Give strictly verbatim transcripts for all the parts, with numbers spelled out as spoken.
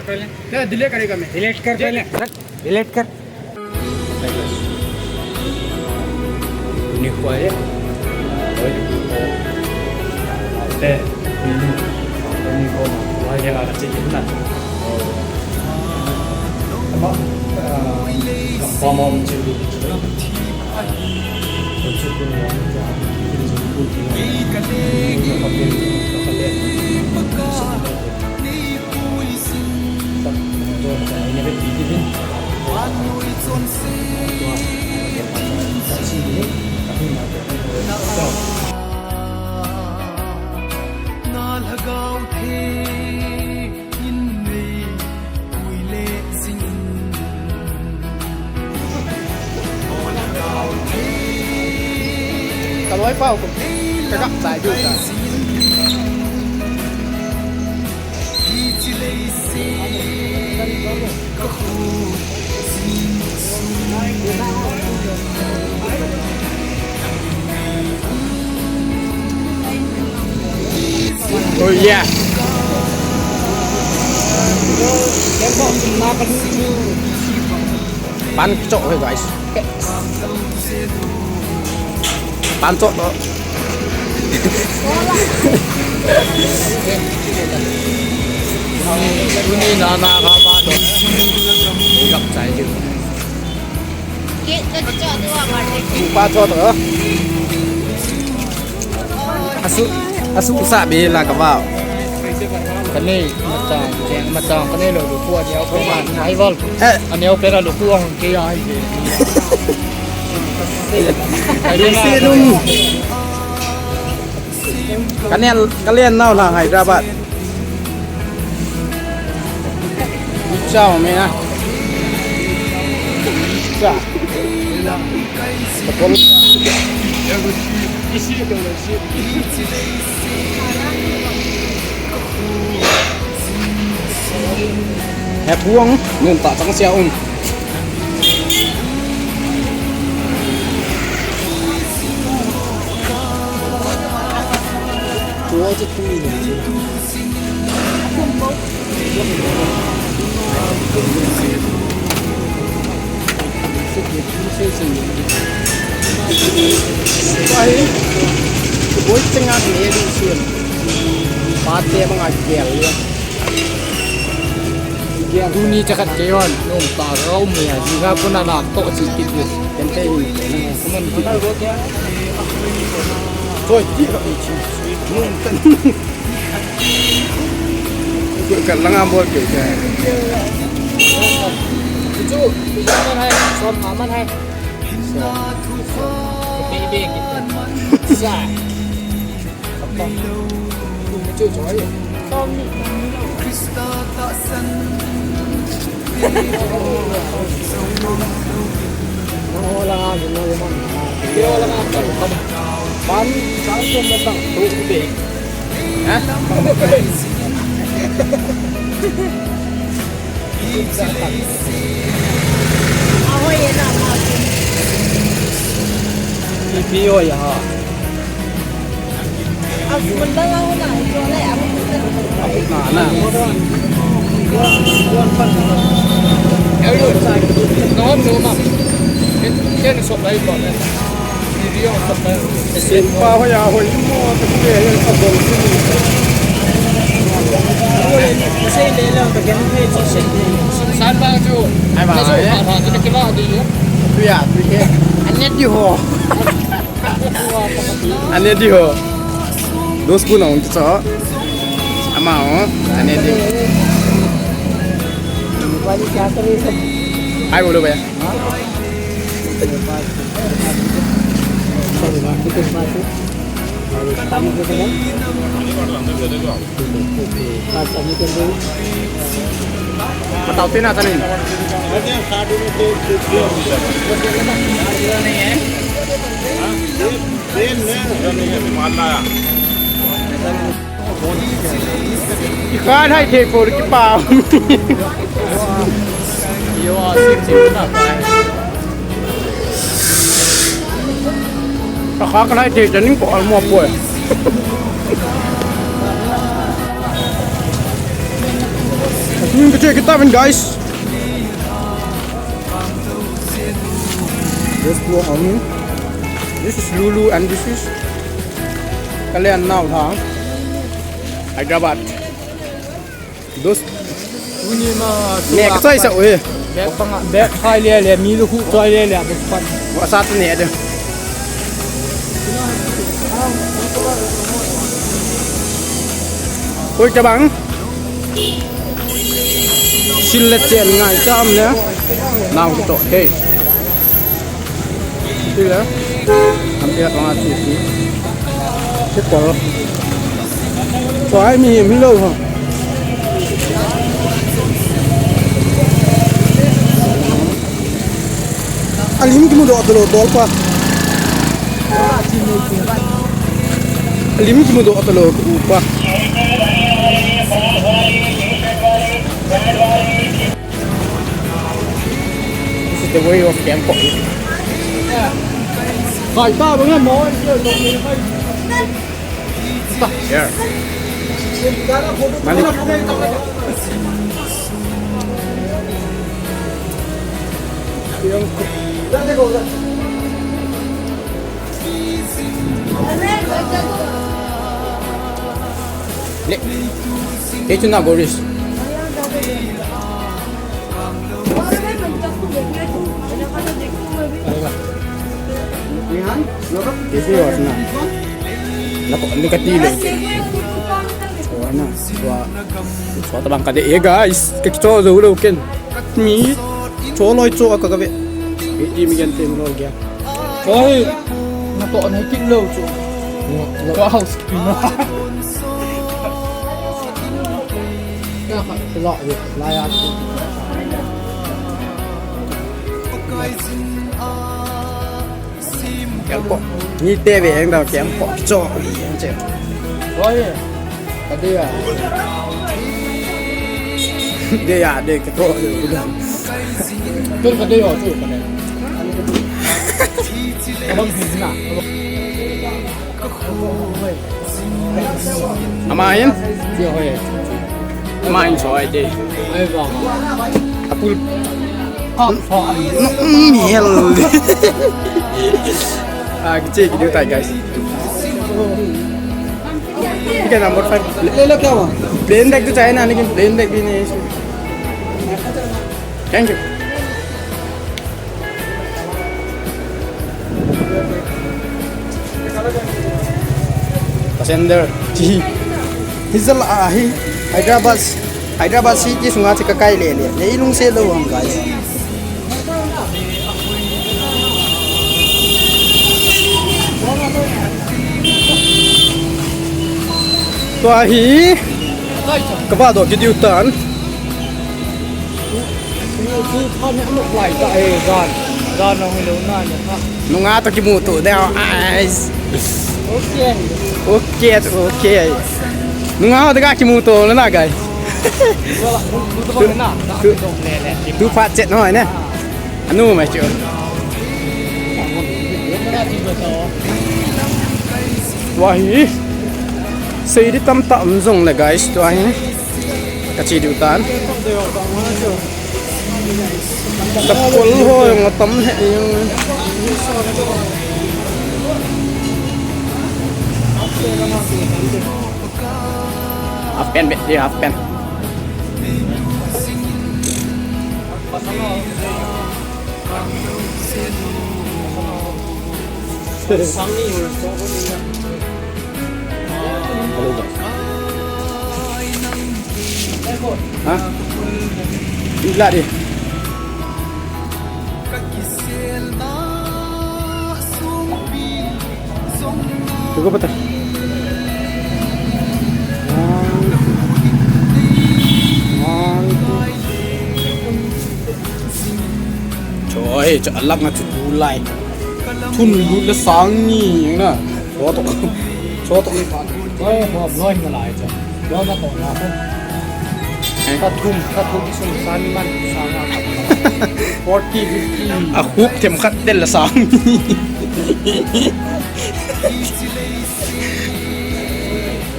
पहले क्या डिले करेगा मैं? डिलीट कर पहले, डिलीट कर। Ka loi pau ko. Ka gap chai diu ta. Oh yeah. Pan kichoh hoi, guys. Pan choh to. Tuni nana ka ba to. Gap chai diu. Ke, ke, ke, ke, ke, ke, ke. Pa choh to. Asu, asu sa be la ka ba. Kani, mata, kani lo, lo, ku, ani, au, ko, ma, ai, val. Eh. Ani, au, pera, lo, ku, ang, ke, ai, ke. Ai, ke, ma, Sinung. Kani, kani, nau, na, Hyderabad. Chao, me, na. Sa. He puang, nung ta chang sia um. Tua chu tui ni. Pai, boi chenga ni du siam. Pate banga gel ya. Tuni chakhat keiho, nung ta rau me, jiga kuna na to chi kit ye. Kente hi, kuman kit. Choi, ti ka chi. Nung tan. Ka langa bol ke ka. Chu, chu, man hai, som man hai. Som. Be, be, ke. Sa. Ipi hoi ha. Na, na. Sempa hoi a hoi mo ta ke ya ka bol. San ba chu. Ai ba. Tu ya, tu ke. Ane di ho. Ane di ho. Dos pun ong kicho. Ama ho. Ane di. Ai bolo ba ya. Patau tina tani. Ikhan hai thei por ki pa. Ka kha ka lai te janing ko almo po. Ning ka che kita ven, guys. This two of me. This is Lulu and this is Kalyan now, ha? Hyderabad. Those Uni ma ne ka choi sa ui. Bag panga, bag khai le le, mi lu khu choi le le, bus pan. Wa sa tu ne de. Ui, tabang. Sil le chen ngai cham le. Nau to, hey. Sil le. Am pia ka ma ti ti. Ti ko. Ko ai mi mi lo ha. Alim kimu do to lo tol pa. Alim kimu do to lo ku pa. This is the way of Bangkok. Khai ta bang mo. Here. Malik. Le. Itu na goris. Isi was na. Nako, ni kati le. Wa na. Wa. Wa tabang ka de, eh, guys. Ka cho zo lo ken. Mi cho loi cho ka ka ve. Iti mi gen tem lo gya. Oi. Nako, na kit lo cho. Wow. Ka ka lo ye. La ya. Kem ko. Ni te ve eng da kem ko. Cho vi eng che. Oi. Ka de ya. De ya, de ke to. Ken ka de yo chu ka de. Ka bang na. Ama hin? Ama hin choi de. Apul. No, miel. Ah, kiche ki diu tai, guys. Plain bag to chahna, lekin plain bag bhi nahi hai. Thank you. Passenger. Hi. Hizal ahi. Hyderabad. Hyderabad city sunga che ka kai le le. Nei lungset lou ham, guys. Tua hi. Ka va doh kit diu tan. Nunga toh kimuto deu, guys. Okay. Okay, okay. Nunga toh ga kimuto le na, guys. Tu, tu, tu phat chet noi ne. Anu mai chu. Tua hi. Sei di tamtah um jong le, guys, tua hi. Ka che diu tan. Chapal ho jong atam he jong. Half pant beh, ye half pant. Hello, guys. Ha? Ila di. Tugo pata. One, one, two. Choi, cho alag na chu tulai. Thum lut le sang ni na. Cho to. Cho to. Oi, ho, noi na lai cho. Noi na to na ho. Eh? Ka thum, ka thum sung san man, san man. Forty, fifty. A khup themkhat del la sang.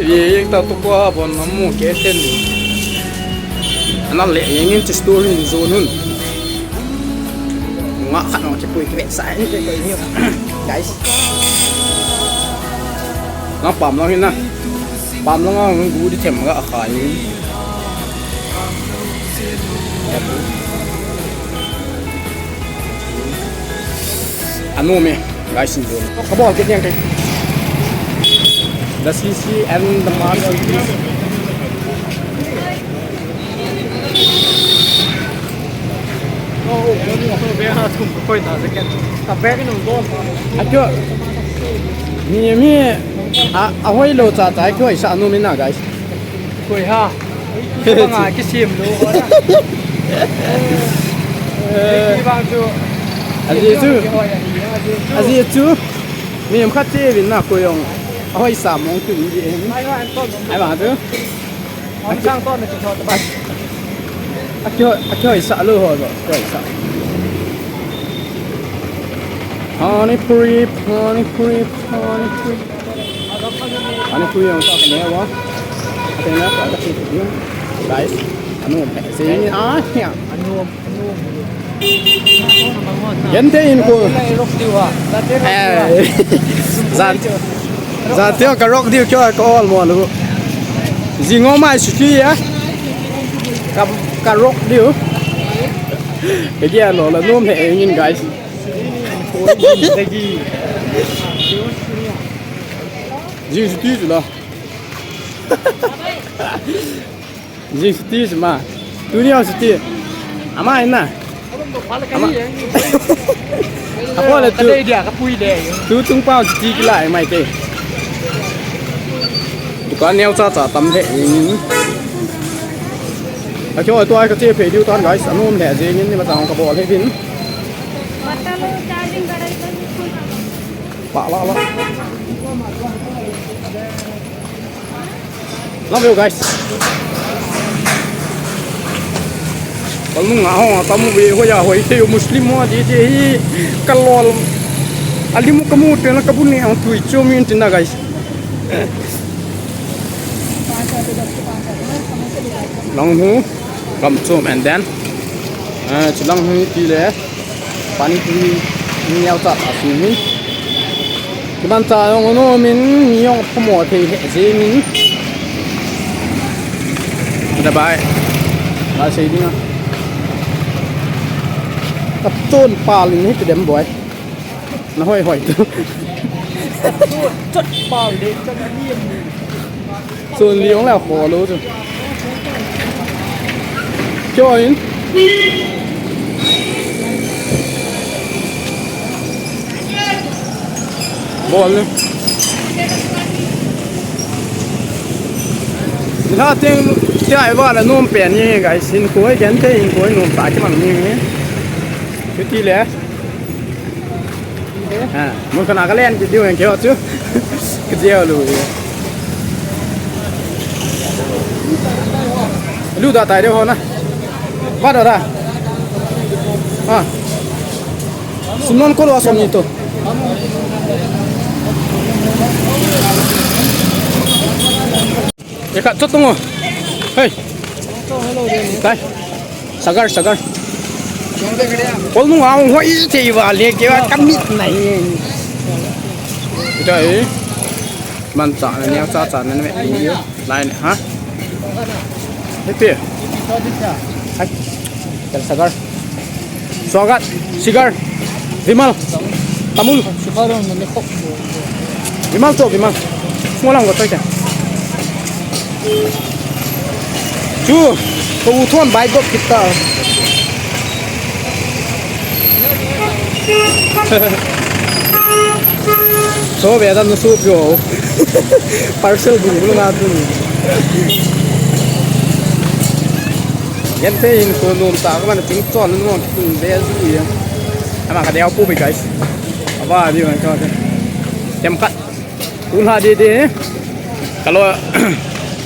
Ye, ye, ta to ko a bon na mu ke ten. Ana le, yang in chi story in zo nun. Nga khat nong chi pui kivetsah in te ko ni. Guys. Nga pam lang hin na. Pam lang ang gu di them ga kha ni. Anu me, guys, in zo. Ka bol kit yang te. The C C and the Mars. Ajo, mi, mi, a, ahoi lou cha cha, ajo, isa anu mi na, guys. Koi ha. Banga kisim lou. Eh. Ki bang chu. Aji chu. Aji chu. Mi em khat che vin na koi jong. Ahoi sa mong tu ni. Ai bang chu. Ang sang to na ti thot ba. Akio, akio isa lo ho lo, akio isa. Pani puri, pani puri, pani puri. Pani puri yang sa kena wa. Kena sa ka ti. Guys, anu, sini ah ya. Anu. Gente in ko. Eh. Zan. Zan teo ka rock diu kyo ka ol mo lu. Zingo mai su ki ya. Ka, ka rock diu. Ke dia lo la nom he in, guys. Zin su ti su la. Jing suti sima. Tuni au suti. Ama ina. Ama. Apo le tu. Kadei dia, kapui de. Tu tung pau suti kila mai te. Dukan neo cha cha tam the. Ka kyo tu ai ka che phe diu tan guys. Anum le jing ni ma tang ka bol he bin. Pa la la. Love you guys. Kalung a hong kamu ve hoya hoi te Muslim ho ti ti hi kalol. Alimu kamu te na kabun ne ang tui chomin tina guys. Lang hu kam chom and then ah, chilang hu ti le. Pani puri ni neo cha ta si ni. Kiman cha jong no min ni jong pamo thei he jing in. Da bai. Ba sei ding a. Ka ton pal in hi dem boy. Na hoi hoi tu. Chot pal de, chot ani. Sun liong la kho lo chu. Kyo in. Bol ni. Ni ha ting ti ai va la nom pen ni guys, in koi gen te in koi nom ta ki mang ni. Kiti le. Ha, mun kana ka len ki diu hen ke chu. Ki diu lu. Lu da tai de ho na. Ba da da. Ha. Sunon ko lo som ni to. Eka, chot tung o. Hey. Tai. Sagar, sagar. Kol nung a hoi thei va le ke va kamit nai. Ita e. Man cha na ne cha cha na me. Line, ha? Hiti. Hai. Chal sagar. Swagat, Sigar, Vimal, Tamul. Vimal to, Vimal. Ngolang ko taita. Chu, ko u thon bai dop kita. So, ve dan su pyo. Parcel bung bung na tu. Gente in ko nom ta ko man ting chon nom tung be zu ya. Ama ka deu pu bi guys. Aba di man ka. Kem kat. Tun ha de de. Kalo,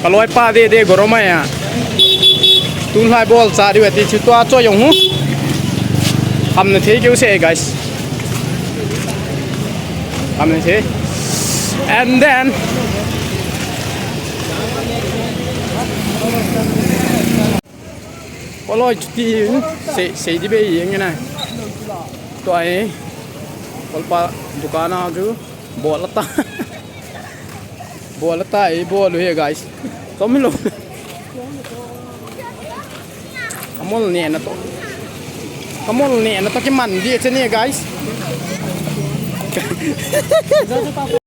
kaloi pa de de goroma ya. Tun ha bol cha di weti chu tua cho yong hu. Ham na thei keu se guys. Ham na thei. And then, Poloi chuti sei, sei di bei yeng na. Tua e. Polpa dukan a chu bol ata. Bol ata e, bol u he guys. Tom lo. Kamol ne na to. Kamol ne na to kiman di che ne guys.